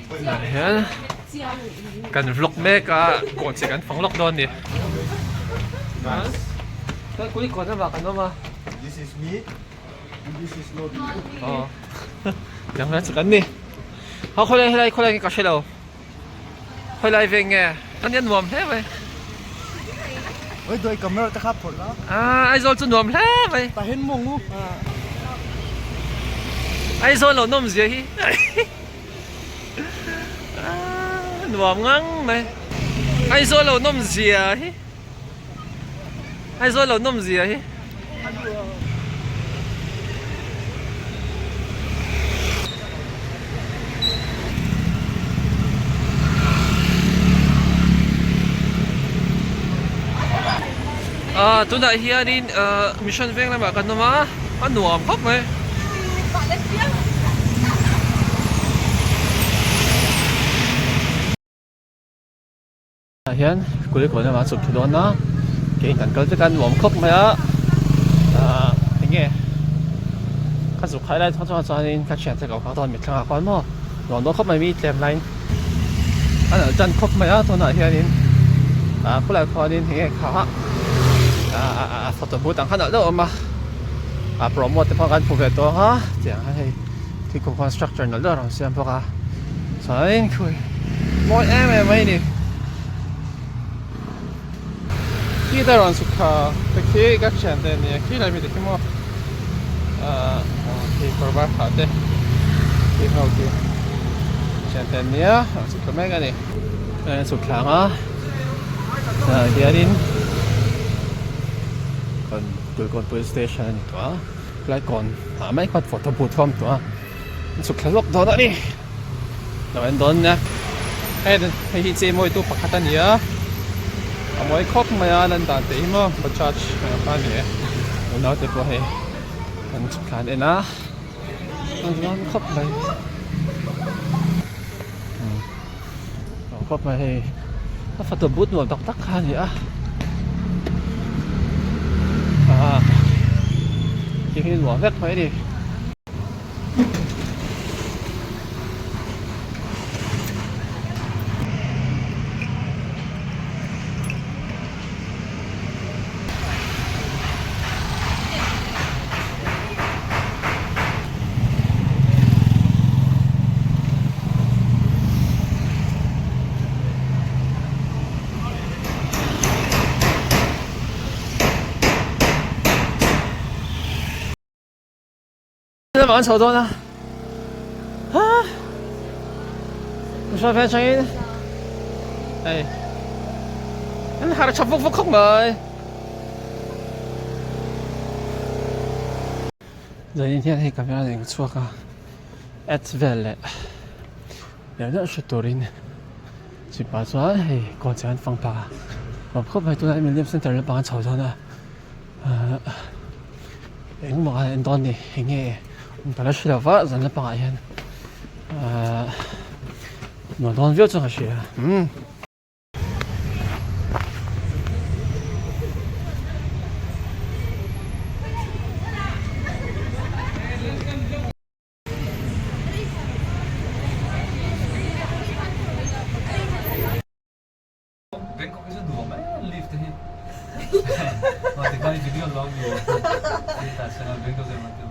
Tah hian kan vlog mek a kawn che kan fang lawk dawn a ni. Chuan Kulikawn lamah kan awm a. This is me and this is not me. Aw tiang hian chu kan ni. Ha khawlai helai khawlai hi ka hre lo. Khawilai veng nge a nia nuam hle mai. Oi doi camera te kha phawrh la. Ah Aizawl chu nuam hle mai. Tah hian mawng u. Aizawl lo nawm zia hi. Ah nuam ngang mai. Aizawl lo nawm zia hi. Aizawl lo nawm zia hi. Ah tunah hianin ah mission veng lamah kan awm a a nuam khawp mai. Tah hian Kulikawn lamah a chhuk thlu dawn a keiin kan kal vek a nuam khawp mai a ahh eng nge ka zuk khai lai chuan chuanin ka thiante ka kal dawn mitthlang ah khuan maw nuam dawn khawp mai mi tlem laiin a nalh tan khawp mai a tunah hianin ah khulai khuanin eng nge kha ah photo booth ang kha nalh deuh a awm a ah promote te pawh kan hmu ve tawng a tiang hian hei. Thingkung khuan structure nalh deuh a rawn siam bawk a chuanin khui mawi em em mai a ni khi te rawn chhuk thla te khi ka thian te ania khi lai mi te khi maw ahh khi kawr var ha te khi ho khi thian te ania rawn chhuk thla mek a ni a chhuk thla ang a tah hianin kan Kulikawn police station a ni tawh a. Helai kawn ah mai khuan photo booth a awm tawh a an chhuk thla lawk dawn a ni lo en dawn nia hei hei hi chei mawi tu pakhat a ni a a mawi khawp mai a lan dan te hi maw bajaj ang kha a ni e unau te pawh hei an chhuk thla an en a a nuam khawp mai nuam khawp mai hei a photo booth nuam tak tak kha a ni a ah khi hi nuam vek mai a ni. Lamah an chho dawn a ha hruai vel atangin hei an harh tha vuk vuk khawp mai. Zanin hian hei camera nen ka chhuak a ads vel leh neuh neuh hre turin chhipa chuan hei kawn che an fang phah a nuam khawp mai tunah museum center lampang an chho dawn a ahh engmah a en dawn a ni eng nge ka la hre lo va zan lampangah hian ahh nuam dawn viau chuan ka hria umm. Bangkok hi chu nuam em lift te hi. Tikhan video lo mi. Bangkok